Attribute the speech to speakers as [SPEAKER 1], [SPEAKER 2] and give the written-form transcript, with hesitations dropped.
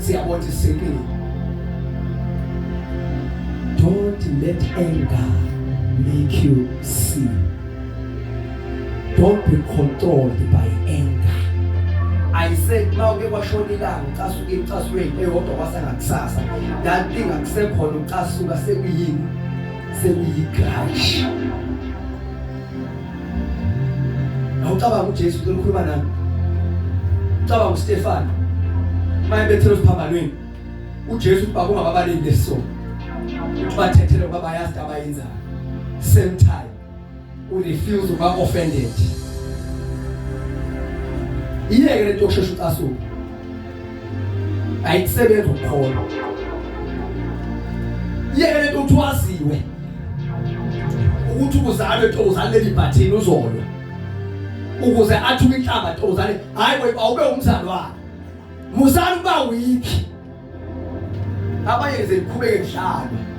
[SPEAKER 1] Siyabona ukuthi sisenkingeni. Don't let anger make you sin. Don't be controlled by anger. I said mawuke kwashona ilanga ucasuke ucasuke into eyodwa kwasengakusasa that thing akusekhona ucasuka sekuyini sekuyi-grudge. Awucabanga uJesu ucela ukukhuluma nami. Ucabanga uStefan maye bethela esiphambanweni. uJesu uthi bakungababaleli lesono. Uthi bathethele ngoba bayazi abayenzayo. Same time u refuse uba offended. Iyeke lento yokushesha ucasuka. Ayikusebenzi ukukholwa. Iyeke lento ukuthi waziwe ukuthi ukuzalwe ntombazane leli bhathini uzolwa ukuze athuke inhlamba ntombazane hayi bo awube umzalwane musani ukuba weak abanye nje liqhubeke kudlalwa.